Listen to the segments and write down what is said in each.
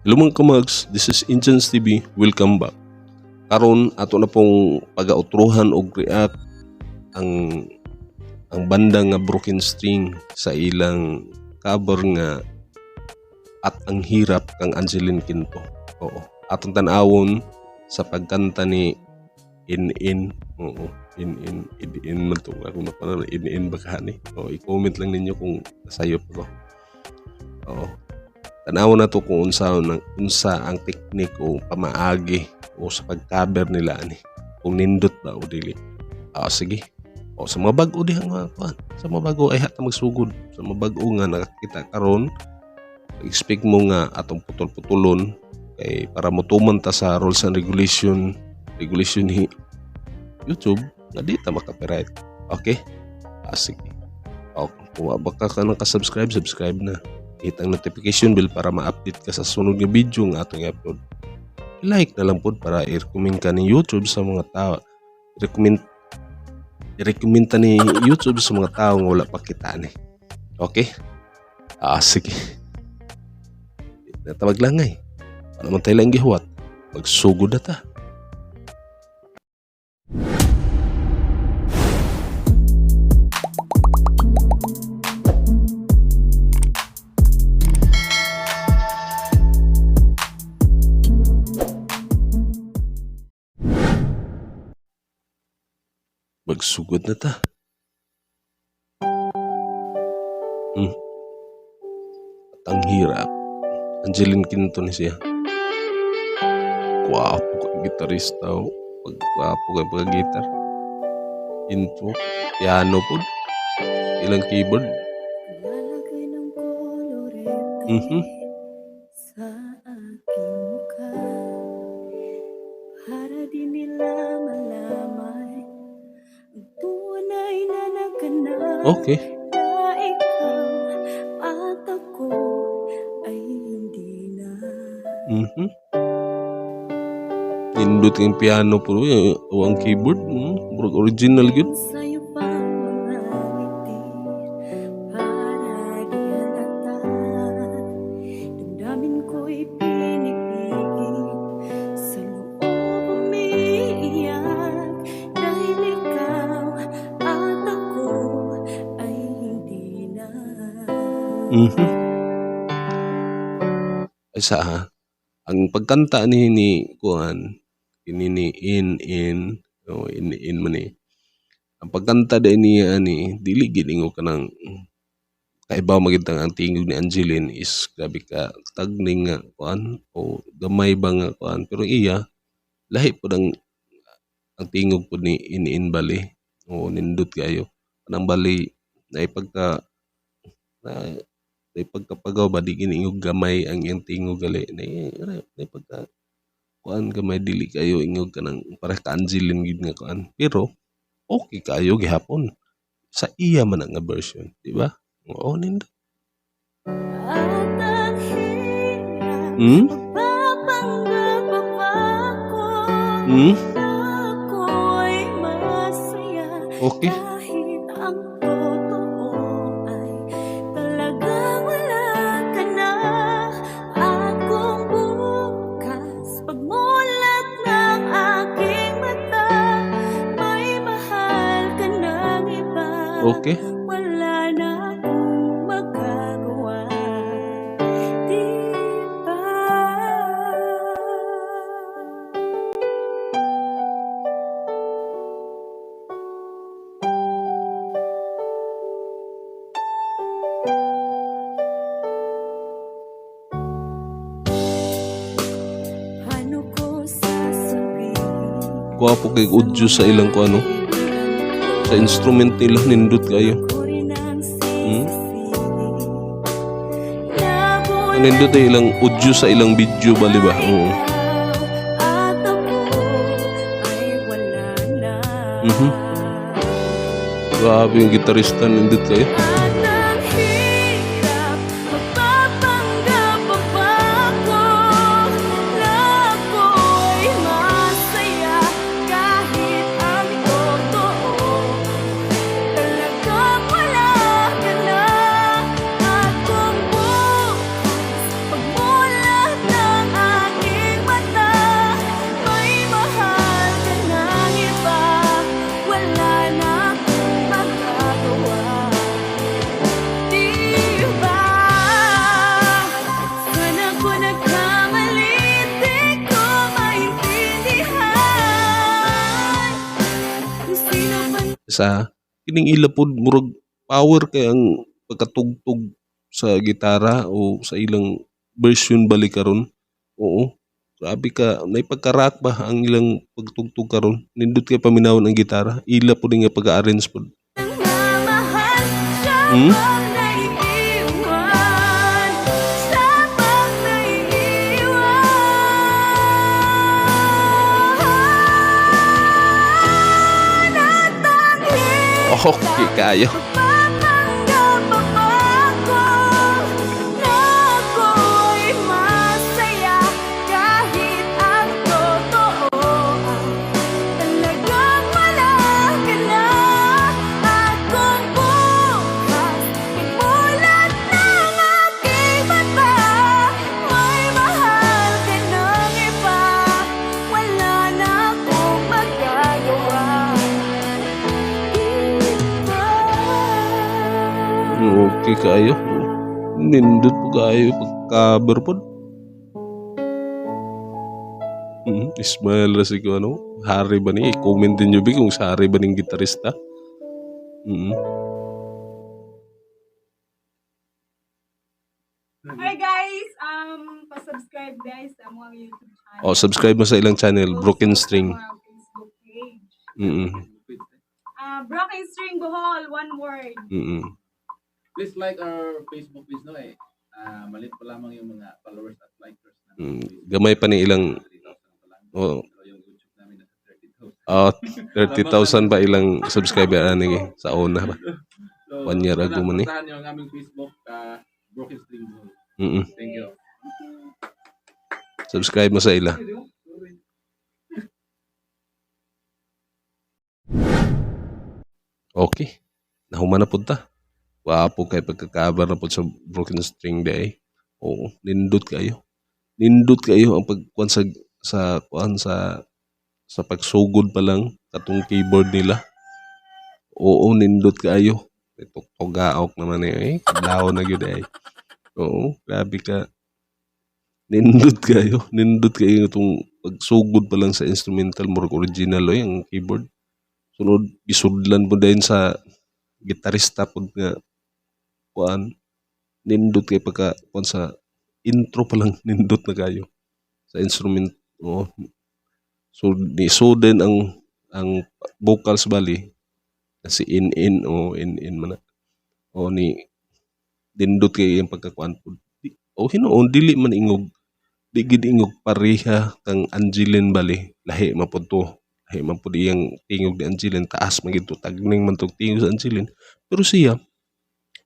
Hello, mga kamags, this is Inchans TV. Welcome back. Karon ato na pong pagautruhan og react ang banda nga Broken String sa ilang cover nga "At Ang Hirap" kang Angeline Quinto. Oo. Atong tan-awon sa pagkanta ni In In. Oo, In In In In man to ako na pa In In ba ka ni? Oo, i-comment lang ninyo kung nasayop ko. Oo. Tan-awon na to kung unsa ang teknik o pamaagi o sa pag-cover nila ani. Kung nindot ba o dili. Ah, sige. O sa mga bag-o diha nga kuan. Sa mga bag-o ay hata magsugod. Sa mga bag-o nga nakakita karon, expect mo nga atong putol-putulon kay para motuman ta sa rules and regulation ni YouTube nga di ta maka-copyright. Okay? Ah, sige. O, kung wa ba ka naka-subscribe, subscribe na. Hit ang notification bell para ma-update ka sa sunod nga video nga atong i-upload. I-like na lang pod para i-recommend ka ni YouTube sa mga tao. I-recommend ta ni YouTube sa mga tao nga wala pa kita ni. Okay? Ah, sige. Natawag lang ay. Ano man tayo lang gihuwat. Magsugod na ta. Magsugod na ta. "At Ang Hirap." Angeline Quinto ni siya. Gwapo ka gitarista oh. Pag gwapo kay pagka-gitar. Intro, piano pod. Ilang keyboard. Lalagay ng kolorete sa aking mukha para di nila malaman ang tunay na naganap na ikaw at ako ay hindi na. Nindot yung piano pero eh, o ang keyboard, murag original gyud. Sa'yo pa mga ngiti para di halata. Damdamin ko'y pinipigil, sa loob umiiyak dahil ikaw at ako ay hindi na. Ay sa ha, ang pagkanta ni kuan kini ni In In o In In man ni. Ang pagkanta din niya ani dili gid ingon kanang kaibaw magid ang tingog ni Angeline is grabe ka tagning nga kuan o gamay ba nga kuan, pero iya lahi pud ang tingog pud ni In In bali o nindot kaayo kanang bali naay pagka na naay pagkapagaw ba, di gini ingog gamay ang iyang tingog gali naay pagka kuan gamay, dili kaayo ingog kanang pareh ka Angeline gid nga kuan, pero okay kaayo gihapon sa iya man na nga version, di ba? Oo, nindot. At ang hirap, magpapanggap pa ba ako na ako'y masaya kahit ang totoo ay talagang wala ka na. At kung bukas pagmulat ng aking mata, may mahal ka ng iba, wala na akong magagawa, di ba? Paano ko sasabihin Gwapo kay audio sa ilang kuan no? Sa instrument nila, nindot kaayo. Ako rin ang sisisihin na Ang nindot ay ilang audio sa ilang video ba, di ba? Oo. at ako ay wala na. Grabe yung gitarista, nindot kaayo. At ang hirap, magpapanggap pa ba ako na ako'y masaya kahit ang totoo talagang wala ka na. At kung bukas pagmulat ng Isa kining ila pod murag power kay ang pagkatugtog sa gitara o sa ilang version bali karon. Oo. Grabe ka, nay pagka-rock ba ang ilang pagtugtog karon. Nindot kay paminawon ang gitara. Ila pod nga pag-arrange pod. Nagmamahal siya bang naiiwan? Siya bang naiiwan? At ang Okay kayo. Magpapanggap pa ba ako na ako'y masaya kahit ang totoo ay talagang wala ka na? At kung bukas pagmulat ng aking mata, may mahal ka ng iba, wala na akong magagawa. Okay kayo. Nindot po kayo pag-cover pod. Ismael ra si ko ano. Hari ba ni? I-comment din nyo bi kung sa hari ba ning gitarista. Hi guys, pa-subscribe guys sa among YouTube channel. Oh, subscribe mo sa ilang channel, Also, Broken sa String. among Facebook page. Broken String Bohol, one word. Please like our Facebook page, no eh. Ah, maliit pa lamang yung mga followers at likers namin Mm, sa Facebook. gamay pa ni ilang 3,000 pa lang. Oh. Pero yung YouTube namin nasa 30,000. Oh, 30,000 ba ilang subscriber ani eh, sa una ba? So, 1 year sana ago man eh. puntahan niyo ang aming Facebook, Broken String Bohol. Thank you. Subscribe mo sa ila. Okay. Nahuman na pud ta. Wapo kay pagka-cover na pud sa Broken String day. Oo, nindot kayo. Nindot kayo ang pagkuan sa kuan sa pagsugod pa lang katong keyboard nila. Oo, nindot kayo. Tugaok naman eh. Kadlaw na gyud eh. Oo, grabe ka. Nindot kayo. Nindot kayo itong pagsugod pa lang sa instrumental, murag original oy ang keyboard. Sunod gisudlan mo dayon sa gitarista pod nga kuan, nindot kay pagka kuan sa intro pa lang, nindot na kayo sa instrument. Oo. So ni so din ang vocals bali na si In In o In In man na. O ni nindot kay iyang pagkakuan pod. O hinuon dili man ingog, di gid ingog pareha kang Angeline bali, lahi man pud to, lahi man pud iyang tingog ni Angeline, taas man gid to, tagning man tog tingog sa Angeline, pero siya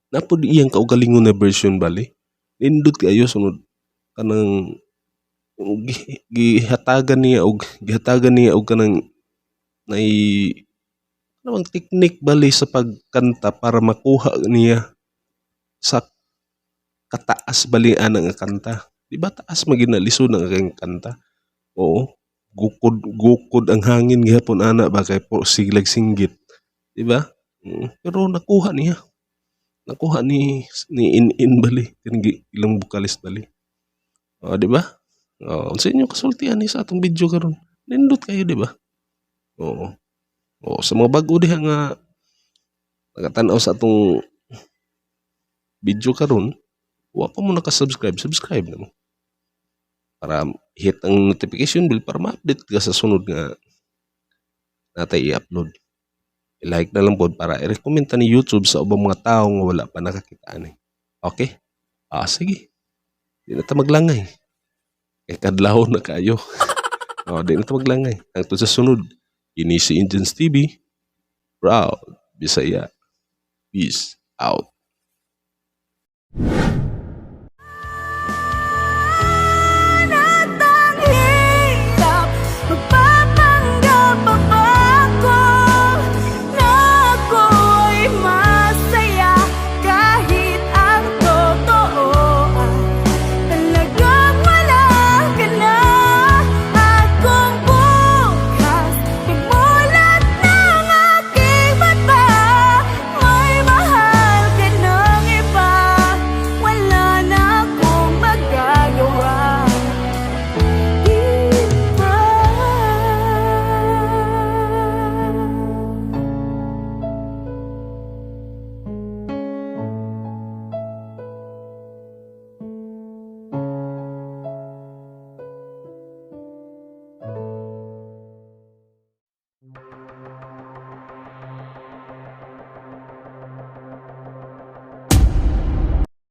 naa pud iyang kaugalingon na version bali, nindot kaayo. Sunod kanang gihatagan niya og kanang nay kanang technique bali sa pagkanta para makuha niya sa kataas bali ana nga kanta. Di ba taas man gid na, lisod na kayong kanta. Oo. Gukod gukod ang hangin gihapon ana ba kay siglag singgit. Di ba? Pero nakuha niya. Nakuha ni In In bali kanang ilang vocalist bali. O, di ba? O, unsa inyo kasultian ni sa atong video karon? Nindot kayo, di ba? Oo. O, sa mga bag-o diha nga nakatan-aw sa atong video karon, wa pa mo naka-subscribe, subscribe na mo. Para hit ang notification bell para ma-update ka sa sunod nga natay i-upload. I-like na lang pod para i-recommend ta ni YouTube sa ubang mga tao nga wala pa nakakita ani. Okay? Ah, sige. Di na ta maglangay. Kay kadlaw na kayo. Oh, di na ta maglangay. Hangtod sa sunod. Ini si Indians TV. Proud Bisaya. Peace out.